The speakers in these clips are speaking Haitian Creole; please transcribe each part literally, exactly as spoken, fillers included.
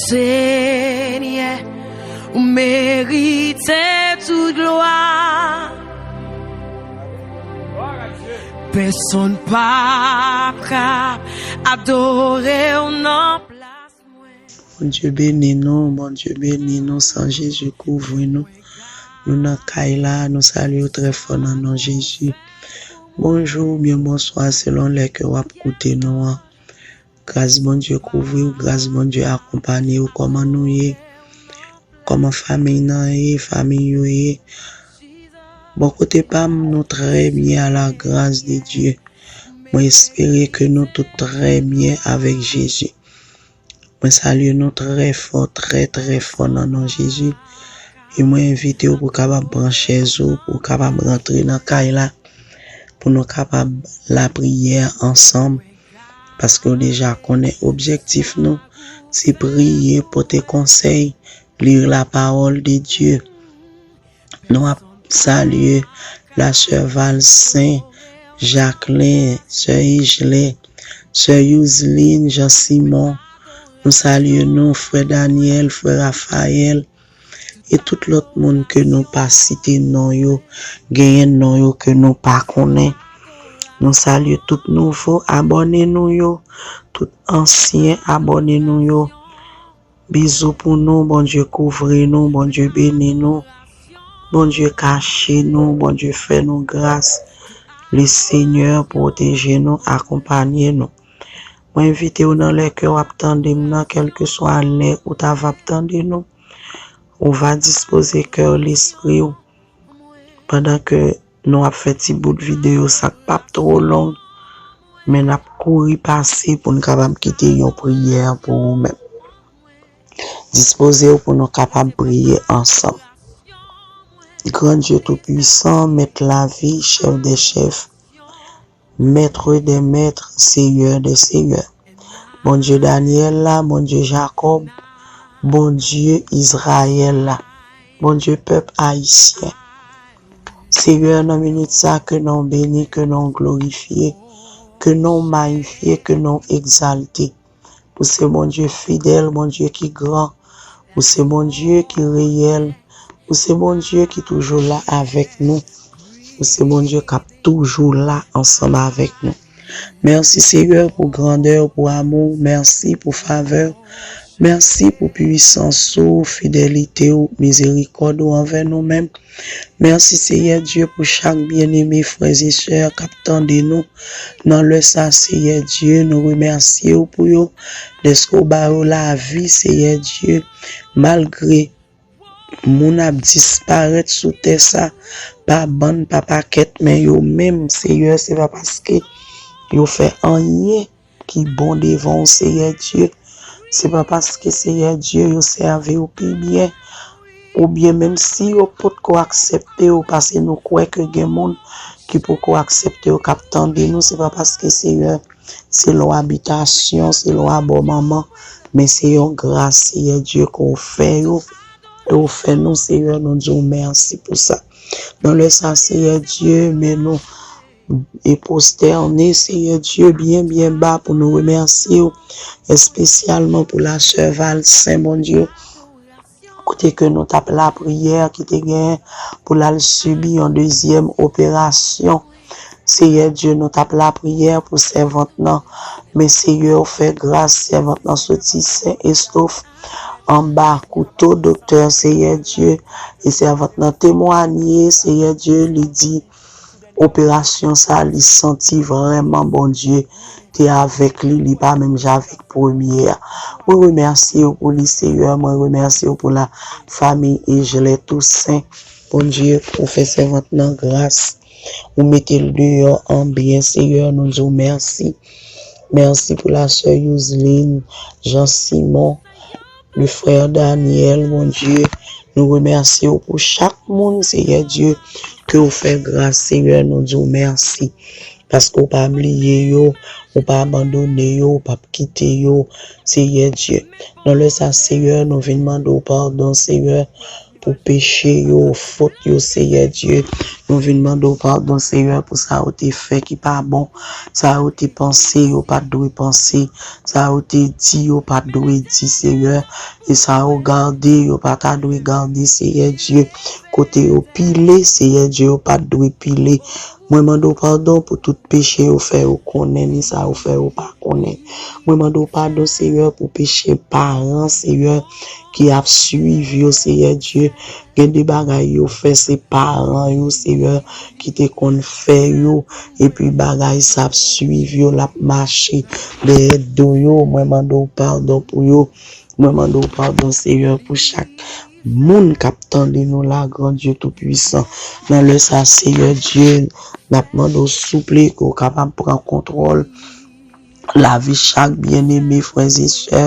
Senyè, ou merite tout glwa. Pèsonn p ap ka adore w nan plas mwen. Bondye beni nou, Bondye beni nou, san Jezi kouvri nou. Nou nan kay la, nou salye w trè fò nan non Jezi. Bonjou oubyen bonswa selon lè ke w ap koute nou an. Gras Bondye kouvri w, gras Bondye akonpanye w. Kòman nou ye? Kòman fanmi nan ye? Fanmi yo ye? Bò kote pa m, nou trè byen a la gras de Dye. Mwen espere ke nou tout trè byen avèk Jezi. Mwen salye nou trè fò, trè, trè fò nan non Jezi. E mwen envite w pou w kapab pran chèz ou, pou w kapab rantre nan kay la, pou nou kapab lapriyè ansanm. Paske w deja konnen objektif nou, se priye, pote konsèy, li lapawòl de Dye. Nou ap salye la sè Valsen, Jacquelin, sè Ijlè, sè Youzlin, Jean Simon. Nou salye nou, frè Daniel, frè Raphaël, e tout lòt moun ke nou pa site non yo, genyen non yo ke nou pa konnen. Nou salye tout nouvo abòne nou yo, tout ansyen abòne nou yo. Bizou pou nou, Bondye kouvri nou, Bondye beni nou, Bondye kache nou, Bondye fè nou gras. Le Senyè pwoteje nou, akonpanye nou. Mwen envite w nan lè ke w ap tande m nan, kèlkeswa lè ou ta va ap tande nou, ou va dispoze kè w, lespri w, pandan ke nou ap fè ti bout videyo, sa k p ap twò long, men n ap kouri pase pou n kapab kite yon priyè pou ou menm. Dispoze w pou nou kapab priye ansanm. Gran Dye Toupwisan, Mèt lavi, Chèf dè chèf, Maître des maîtres, Seigneur des seigneurs. Bondye Danyèl la, Bondye Jakòb, Bondye Izrayèl la, Bondye pèp ayisyen. Senyè, nan minit sa, ke non w beni, ke non w glorifye, ke non w mayifye, ke non w egzalte. Ou se Bondye fidèl, Bondye ki gran. Ou se Bondye ki reyèl. Ou se Bondye ki toujou la avèk nou. Ou se Bondye k ap toujou la ansanm avèk nou. Mèsi, Senyè, pou grandè w, pou amou w. Mèsi pou favè w. Mèsi pou pwisans ou, fidelite w, mizerikòd ou anvè nou menm. Mèsi, Senyè Dye, pou chak byeneme, frè e sè k ap tande nou. Nan lè sa, Senyè Dye, nou remèsye w pou yo, dèske w ba yo lavi, Senyè Dye, malgre moun ap disparèt sou tè sa, pa bann, pa pakèt, men yo menm, Senyè, se pa paske yo fè anyen ki bon devan w, Senyè Dye. Se pa paske, Senyè Dye, yo sèvi w pi byen, oubyen menm si yo potko aksepte w, paske nou kwè ke gen moun ki poko aksepte w, k ap tande nou, se pa paske, Senyè, se lwa abitasyon, se lwa bò manman, men se yon gras, Senyè Dye, ke w fè yo, e w fè nou, Senyè, nou di w mèsi pou sa. Nan lè sa, Senyè Dye, men nou e pwostène, Senyè Dye, byen, byen ba pou nou remèsye w, espesyalman pou la sè Valsen, Bondye, kote ke nou t ap lapriyè, ki te gen pou l al sibi yon dezyèm operasyon. Senyè Dye, nou t ap lapriyè pou sèvant nan, men Senyè, w fè gras, sèvant nan soti sen e sof anba kouto doktè, Senyè Dye, e sèvant nan temwanye, Senyè Dye, li di, operasyon sa, li santi vrèman Bondye te avèk li, li pa menm jan avèk premye a. Mwen remèsye w pou li, Senyè, mwen remèsye w pou la fanmi Ejlè Tousen. Bondye, ou fè sèvant nan gras, ou mete l deyò an byen, Senyè, nou di w mèsi. Mèsi pou la sè Youzlin, Jean Simon, le frè Daniel, Bondye, nou remèsye w pou chak moun, Senyè Dye, ke w fè gras, Senyè, nou di w mèsi. Paske w pa bliye yo, ou pa abandone yo, ou p ap kite yo, Senyè Dye. Nan lè sa, Senyè, nou vin mande w padon, Senyè, pou peche yo, fot yo, Seyè Dye. Nou vin mande w padon, Seyè, pou sa yo te fè ki pa bon, sa yo te panse yo pa t dwe panse, sa yo te di yo pa t dwe di, Seyè, e sa yo gade yo pa ta dwe gade, Seyè Dye, kote yo pile, Seyè Dye, yo pa t dwe pile. Mwen mande w padon pou tout peche yo fè yo konnen, ni sa yo fè yo pa konnen. Mwen mande w padon, Seyè, pou peche paran, Seyè, ki ap swiv yo, Seyè Dye. Gen de bagay yo fè, se paran yo, Seyè, ki te konn fè yo, epi bagay sa ap swiv yo, l ap mache dèyè do yo. Mwen mande w padon pou yo. Mwen mande w padon, Seyè, pou chak moun k ap tande nou la, Gran Dye Toupisan. Nan lè sa, Seyè Dye, n ap mande w souple ke w kapab pran kontwòl lavi chak byeneme, frè e sè,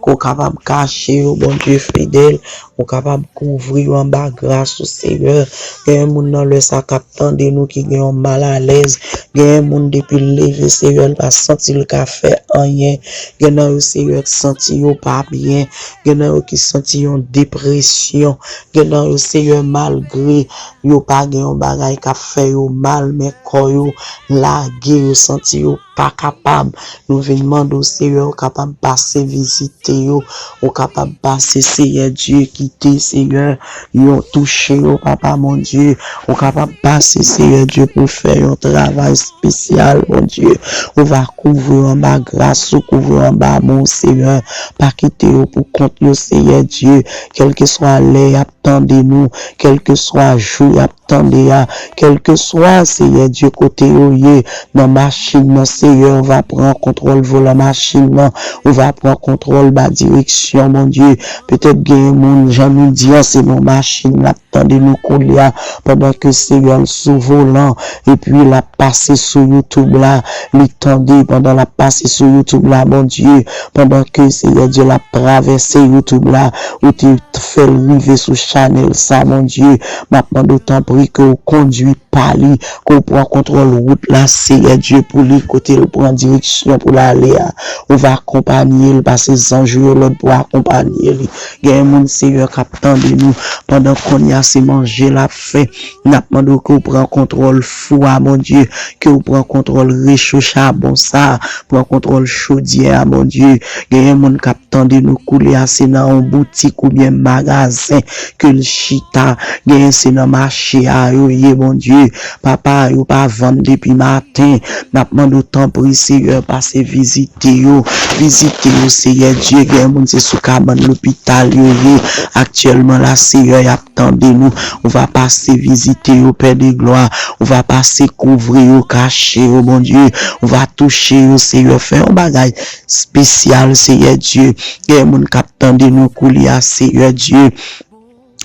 ke w kapab kache yo, Bondye fidèl, ou kapab kouvri yo anba gras ou, Seyè. Gen moun nan lè sa k ap tande nou ki gen yon malalèz. Gen moun depi l leve, Seyè, l pa santi l ka fè anyen. Gen nan yo, Seyè, k santi yo pa byen. Gen nan yo ki santi yon depresyon. Gen nan yo, Seyè, malgre yo pa gen yon bagay k ap fè yo mal, men kò yo lage, yo santi yo pa kapab. Nou vin mande w, Seyè, ou kapab pase vizite yo. Ou kapab pase, Seyè Dye, kite, Seyè, yon touche yo, Papa Bondye. Ou kapab pase, Seyè Dye, pou fè yon travay espesyal, Bondye. Ou va kouvri yo anba gras ou, kouvri yo anba amou w, Seyè. Pa kite yo pou kont yo, Seyè Dye. Kèlkeswa lè y ap tande nou, kèlkeswa jou y ap tande a, kèlkeswa, Seyè Dye, kote yo ye, nan machin nan, Seyè, ou va pran kontwòl volan machin nan, ou va pran kontwòl ba direksyon, Bondye. Petèt gen moun, jan nou di an, se nan machin l ap tande nou koulye a, pandan ke Seyè l sou volan, epi l ap pase sou YouTube la, li tande pandan l ap pase sou YouTube la, Bondye, pandan ke Seyè Dye l ap travèse YouTube la, ou te fè l rive sou chanèl sa, Bondye, m ap mande w tanpri ke w kondui pa li, ke w pran kontwòl wout la, Seyè Dye, pou li, kote l pran direksyon pou l ale a. Ou va akonpaye l, pase zanj ou yo lòd pou akonpaye li. Gen moun, Seyè, k ap tande nou pandan kounye a se manje l ap fè. N ap mande w ke w pran kontwòl fou a, Bondye, ke w pran kontwòl recho chabon sa, pran kontwòl chodyè a, Bondye. Genyen moun k ap tande nou koulye a, se nan yon boutik oubyen magazen ke l chita. Genyen se nan mache a yo ye, Bondye. Papa, yo pa vann depi maten. N ap mande w tanpri, Seyè, pase vizite yo. Vizite yo, Seyè Dye. Genyen moun se sou kabann lopital yo ye aktyèlman la, Seyè, y ap tande nou. Ou va pase vizite yo, Pè de glwa. Ou va pase kouvri yo, kache yo, Bondye. Ou va touche yo, Seyè. Fè yon bagay espesyal, Seyè Dye. Genyen moun k ap tande nou koulye a, Seyè Dye.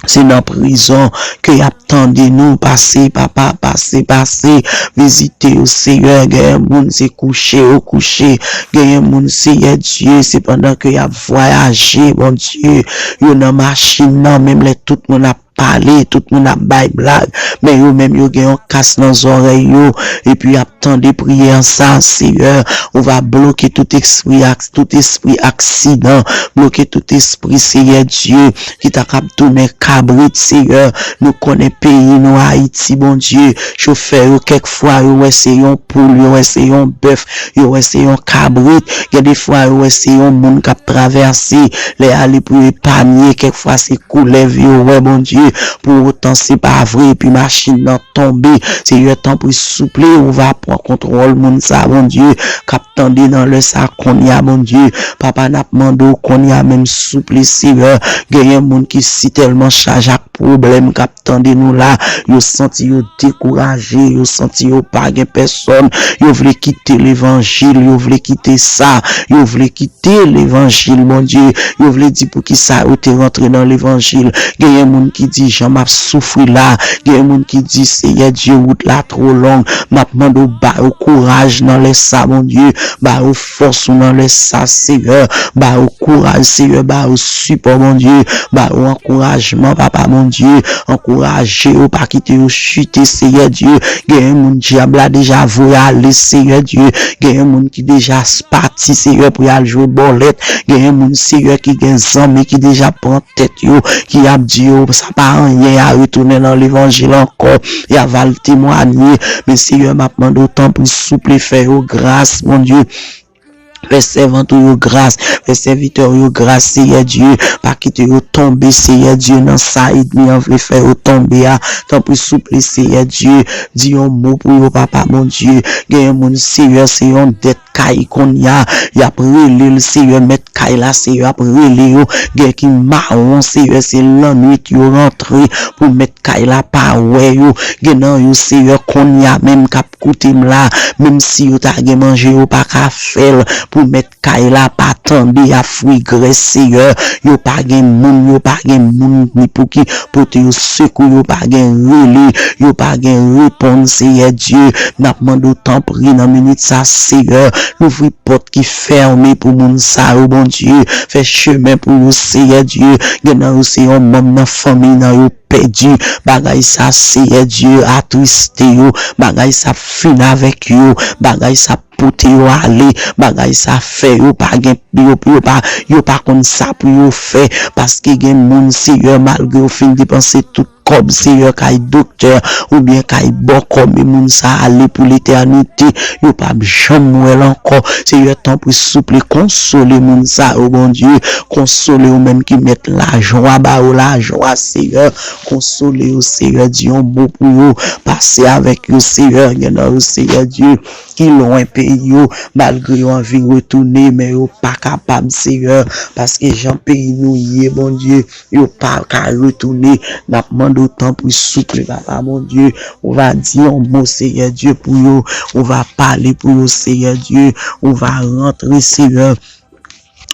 Se nan prizon ke y ap tande nou. Pase, Papa, pase, pase. Vizite yo, Seyè. Genyen moun se kouche yo kouche. Genyen moun, Seyè Dye, se pandan ke y ap vwayaje, Bondye. Yo nan machin nan, menm lè tout moun ap pale, tout moun ap bay blag, men yo menm yo gen yon kas nan zòrèy yo, epi y ap tande priyè sa, Seyè, ou va bloke tout espri ak tout espri aksidan, bloke tout espri, Seyè Dye, ki ta kab tounen kabrit, Seyè. Nou konnen peyi nou, Ayiti, Bondye, chofè yo, kèk fwa, yo wè se yon poul, yo wè se yon bèf, yo wè se yon kabrit, gen de fwa, yo wè se yon moun k ap travèse, lè y ale pou yo epanye, kèk fwa, se koulèv yo wè, Bondye, pou otan se pa vre, epi machin nan tonbe. Seyè, tanpri, souple, ou va pran kontwòl moun sa, Bondye, k ap tande nan lè sa kounye a, Bondye. Papa, n ap mande w kounye a menm, souple, Seyè, genyen moun ki sitèlman chaje ak pwoblèm k ap tande nou la, yo santi yo dekouraje, yo santi yo pa gen pèsòn, yo vle kite levanjil, yo vle kite sa, yo vle kite levanjil, Bondye, yo vle di poukisa yo te rantre nan levanjil. Genyen moun ki di, "Jan m ap soufri la." Genyen moun ki di, "Seyè Dye, wout la twò long." M ap mande w ba yo kouraj nan lè sa, Bondye, ba yo fòs ou nan lè sa, Seyè, ba yo kouraj, Seyè, ba yo sipò, Bondye, ba yo ankourajman, Papa Bondye, ankouraje yo, pa kite yo chite, Seyè Dye. Genyen moun dyab la deja voye ale, Seyè Dye. Genyen moun ki deja pati, Seyè, pou y al jwe bòlèt. Genyen moun, Seyè, ki gen zanmi ki deja pran tèt yo, ki ap di yo, "Sa pa anyen, y a retounen nan levanjil ankò, y a va al temwanye. Men Seyè, m ap mande w, tanpri, souple, fè yo gras, Bondye. Fè sèvant ou yo gras, fè sèvitè ou yo gras, Seyè Dye. Pa kite yo tonbe, Seyè Dye, nan sa ènmi an vle fè yo tonbe a. Tanpri, souple, Seyè Dye, di yon mo pou yo, Papa Bondye. Gen yon moun, Seyè, se yon dèt kay kounye a. Y ap rele l, Seyè, mèt kay la, Seyè, ap rele yo. Gen ki mawon, Seyè, se lannwit yo rantre pou mèt kay la pa wè yo. Gen nan yo, Seyè, kounye a menm k ap koute m la, menm si yo ta gen manje, yo pa ka fè l pou mèt kay la pa tande, y ap fri grès, Seyè. Yo pa gen moun, yo pa gen moun ni pou ki pote yo sekou, yo pa gen rele, yo pa gen reponn, Seyè Dye. N ap mande w, tanpri, nan minit sa, Seyè, louvri pòt ki fèmen pou moun sa yo, Bondye. Fè chemen pou yo, Seyè Dye. Gen nan yo, se yon manm nan fanmi nan yo pèdi. Bagay sa, Seyè Dye, atriste yo. Bagay sa fin avèk yo. Bagay sa pote yo ale. Bagay sa fè yo pa gen, yo, yo pa, yo pa konn sa pou yo fè. Paske gen moun, Seyè, malgre yo fin depanse tout kòb, Seyè, kay doktè oubyen kay bòkò, men moun sa ale pou letènite. Yo p ap janm wè l ankò. Seyè, tanpri, souple, konsole moun sa yo, Bondye. Konsole yo menm ki mèt lajwa, ba yo lajwa, Seyè. Konsole yo, Seyè. Di yon mo pou yo. Pase avèk yo, Seyè. Gen nan yo, Seyè Dye, ki lwen peyi yo, malgre yo anvi retounen, men yo pa kapab, Seyè, paske jan peyi nou ye, Bondye, yo pa ka retounen. N ap mande w, tanpri, souple, Papa Bondye, ou va di yon mo, Seyè Dye, pou yo, ou va pale pou yo, Seyè Dye, ou va rantre, Seyè.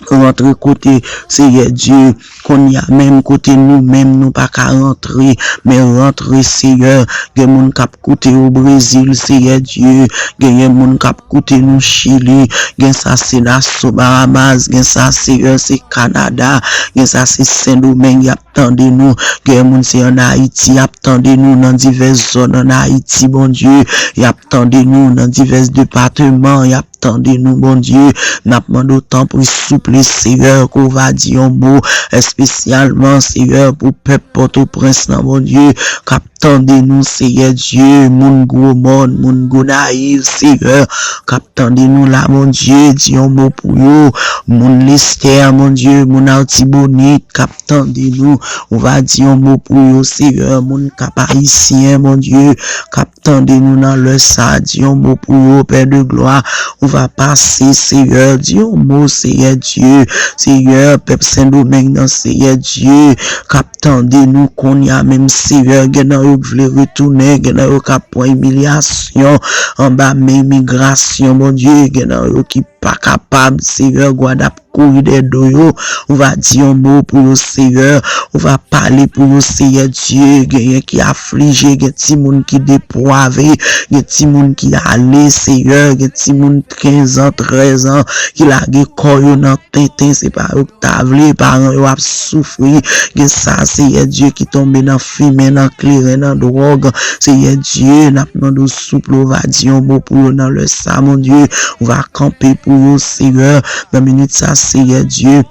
Rantre kote, Seyè Dye, kounye a menm kote nou menm nou pa ka rantre, men rantre, Seyè. Gen moun k ap koute yo Brezil, Seyè Dye. Genyen moun k ap koute nou Chili. Gen sa se Nassau, Bahamas. Gen sa, Seyè, se Kanada. Gen sa se Sendomeng, y ap tande nou. Gen moun se ann Ayiti, y ap tande nou nan divès zòn ann Ayiti, Bondye. Y ap tande nou nan divès depatman, y ap tande nou, Bondye. N ap mande w, tanpri, souple, Seyè, ke w va di yon mo espesyalman, Seyè, pou pèp Pòtoprens lan, Bondye, k ap tande nou, Seyè Dye, moun Gwomòn, moun Gonayiv, Seyè, k ap tande nou la, Bondye, di yon mo pou yo, moun Lestè, Bondye, moun Artibonit, k ap tande nou, ou va di yon mo pou yo, Seyè, moun Kap Ayisyen, Bondye, k ap tande nou nan lè sa, di yon mo pou yo, Pè de glwa, ou va pase, Seyè, di yon mo, Seyè Dye, Seyè, pèp Sendomeng nan, Seyè Dye, k ap tande nou kounye a menm, Seyè, gen nan yo k vle retounen, gen nan yo k ap pran imilyasyon anba men imigrasyon, Bondye, gen nan yo ki pa kapab, Seyè, Gwad ap kouri dèyè do yo. Ou va di yon mo pou yo, Seyè. Ou va pale pou yo, Seyè Dye. Genyen ki aflije, gen timoun ki depwave, gen timoun ki ale, Seyè. Gen timoun kenz an, trèz an ki lage kò yo nan tenten, se pa yo k ta vle. Paran yo ap soufri. Gen sa, Seyè Dye, ki tonbe nan fimen, nan kleren, nan dwòg. Seyè Dye, n ap mande w souple, ou va di yon mo pou yo nan lè sa, Bondye. Ou va kanpe pou yo, Seyè. Nan minit sa, Seyè Dye,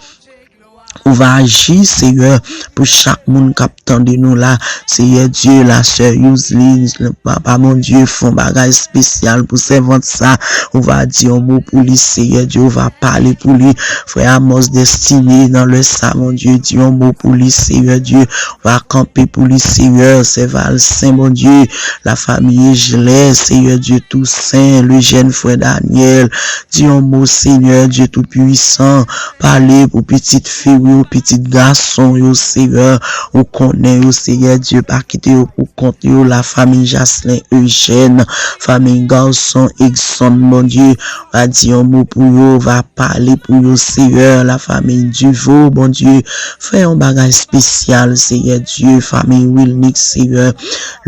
ou va aji, Seyè, pou chak moun k ap tande nou la. Seyè Dye, la sè Youzlin, papa Bondye, fè yon bagay espesyal pou sèvant sa. Ou va di yon mo pou li, Seyè Dye, ou va pale pou li. Frè Amos Destiné, nan lè sa, Bondye, di yon mo pou li, Seyè Dye, ou va kanpe pou li, Seyè, sè Valsen, Bondye, la famille Ejlè, Seyè Dye Tousen, le jèn frè Daniel, di yon mo, Seyè Dye Toupwisan, pale pou pitit fi w yo, pitit gason w yo, Seyè, ou konnen yo, Seyè Dye, pa kite yo pou kont yo, la famille Jaslin Eugène, famille Garçon Egson, Bondye, va di yon mo pou yo, va pale pou yo, Seyè, la famille Duveau, Bondye, fè yon bagay espesyal, Seyè Dye, famille Wilnix, Seyè,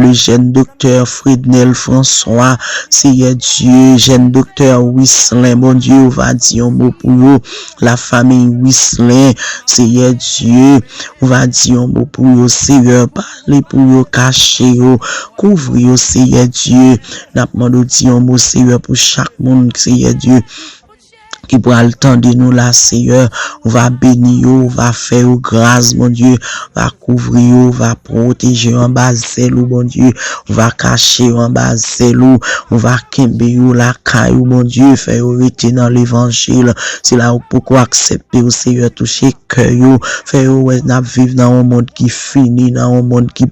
le jèn doktè Frednel François, Seyè Dye, jèn doktè Wislin, Bondye, ou va di yon mo pou yo, la famille Wislin, Seyè Dye, ou va di yon mo pou yo, Seyè, pale pou yo, kache yo, kouvri yo, Seyè Dye, n ap mande w di yon mo, Seyè, pou chak moun, Seyè Dye, ki pral tande nou la, Seyè. Ou va beni yo, ou va fè yo gras, Bondye. Ou va kouvri yo, ou va pwoteje yo anba zèl ou, Bondye. Ou va kache yo anba zèl ou. Ou va kenbe yo lakay ou, Bondye. Fè yo rete nan levanjil. Sila yo k poko aksepte w, Seyè, touche kè yo. Fè yo wè n ap viv nan yon mond ki fini, nan yon mond ki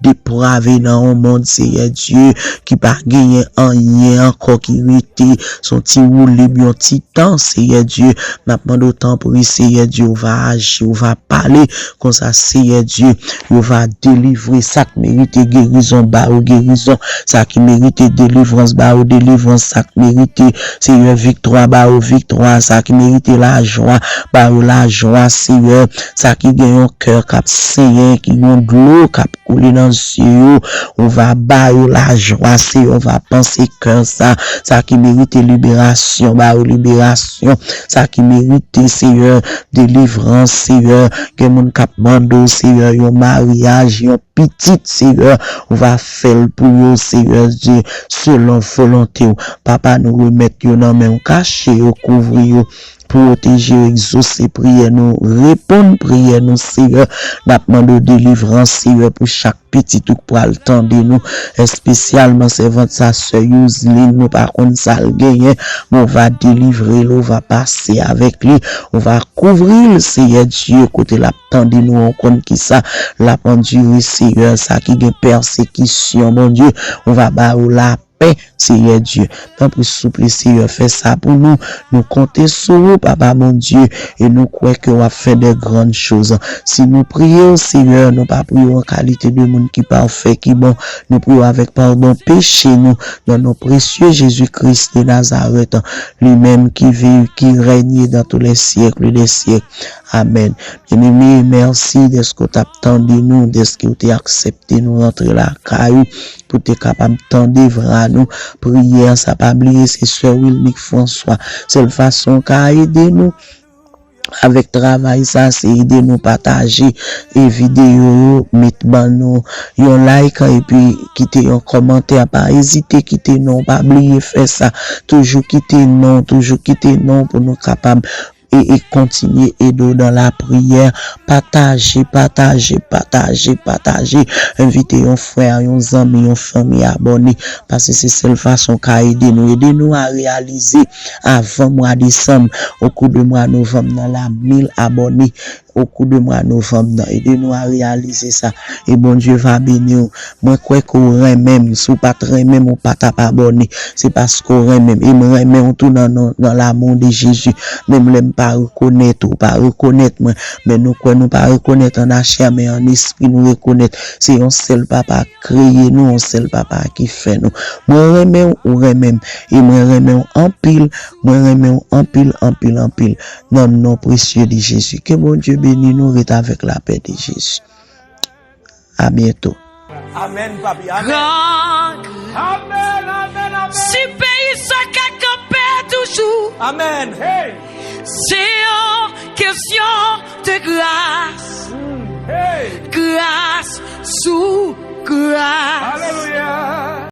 deprave, nan yon mond, Seyè Dye, ki pa genyen anyen ankò ki rete. Se yon ti woulib, yon ti tan, Seyè Dye. N ap mande w tanpri, Seyè Dye, ou va aji, ou va pale. Konsa, Seyè Dye, yo va delivre sa k merite gerizon, ba yo gerizon. Sa ki merite delivrans, ba yo delivrans. Sa k merite, Seyè, viktwa, ba yo viktwa. Sa ki merite lajwa, ba yo lajwa, Seyè. Sa ki gen yon kè k ap senyen, ki gen dlo k ap koule nan zye yo, ou va ba yo lajwa, Seyè, ou va panse kè sa. Sa ki merite liberasyon, ba yo liberasyon. Sa ki merite, Seyè, delivrans, Seyè. Gen moun k ap mande w, Seyè, yon maryaj, yon pitit, Seyè, ou va fè l pou yo, Seyè Dye, selon volonte w. Papa, nou remèt yo nan men w, kache yo, kouvri yo, pwoteje yo, egzose priyè nou, reponn priyè nou, Seyè. N ap mande w delivrans, Seyè, pou chak pitit ou k pral tande nou, espesyalman sèvant sa, sè Youzlin, nou pa konn sa l genyen, men w va delivre l, ou va pase avèk li, ou va kouvri l, Seyè Dye, kote l ap tande nou, ou konn kisa l ap andire, Seyè, sa ki gen pèsekisyon, Bondye, ou va ba yo lapè, Seyè Dye. Tanpri, souple, Seyè, fè sa pou nou. Nou konte sou ou, Papa Bondye, e nou kwè ke w ap fè de grann choz. Si nou priye w, Seyè, nou pa priye w an kalite de moun ki pafè, ki bon. Nou priye w avèk padon peche nou, nan non presye Jezi Kris de Nazarèt, li menm ki viv, ki règne dans tous les siècles des siècles. Amèn. Byeneme, mèsi dèske w t ap tande nou, dèske w te aksepte nou rantre lakay ou, pou te kapab tande vwa nou. Priyè sa, pa bliye, se sè Wilnick François. Sèl fason w ka ede nou avèk travay sa, se ede nou pataje e videyo yo, met ban nou yon like, epi kite yon kòmantè. Pa ezite kite non, pa bliye fè sa. Toujou kite non, toujou kite non pou nou kapab e, e kontinye ede w dans la prière. Pataje, pataje, pataje, pataje. Envite yon frè, yon zanmi, yon fanmi abòne. Paske se sèl fason w ka ede nou. Ede nou a reyalize avan mwa desanm, au cours de mwa novanm nan la, mil abòne. Au cours de mwa novanm nan. Ede nou a reyalize sa. E Bondye va beni w. Mwen kwè ke w renmen m. Si w pa t renmen m, ou pa t ap abòne. Se paske w renmen m. E m renmen w tou nan, nan, dans l'amour de Jésus. Menm lè m pa rekonèt ou, ou pa rekonèt mwen. Men nou kwè nou pa rekonèt an chè, men an espri nou rekonèt. Se yon sèl Papa k kreye nou, yon sèl Papa ki fè nou. Mwen renmen w, ou renmen m. E mwen renmen w anpil. Mwen renmen w anpil, anpil, anpil. Nan non presye de Jezi. Ke Bondye beni nou, ret avèk lapè de Jezi. A byento. Amèn, papi. Amèn. Gran. Amèn, amèn, amèn. Si peyi sa ka kanpe toujou. Amèn. Hey. Se yon kesyon de gras. Mm. Hey. Gras sou gras. Alelouya.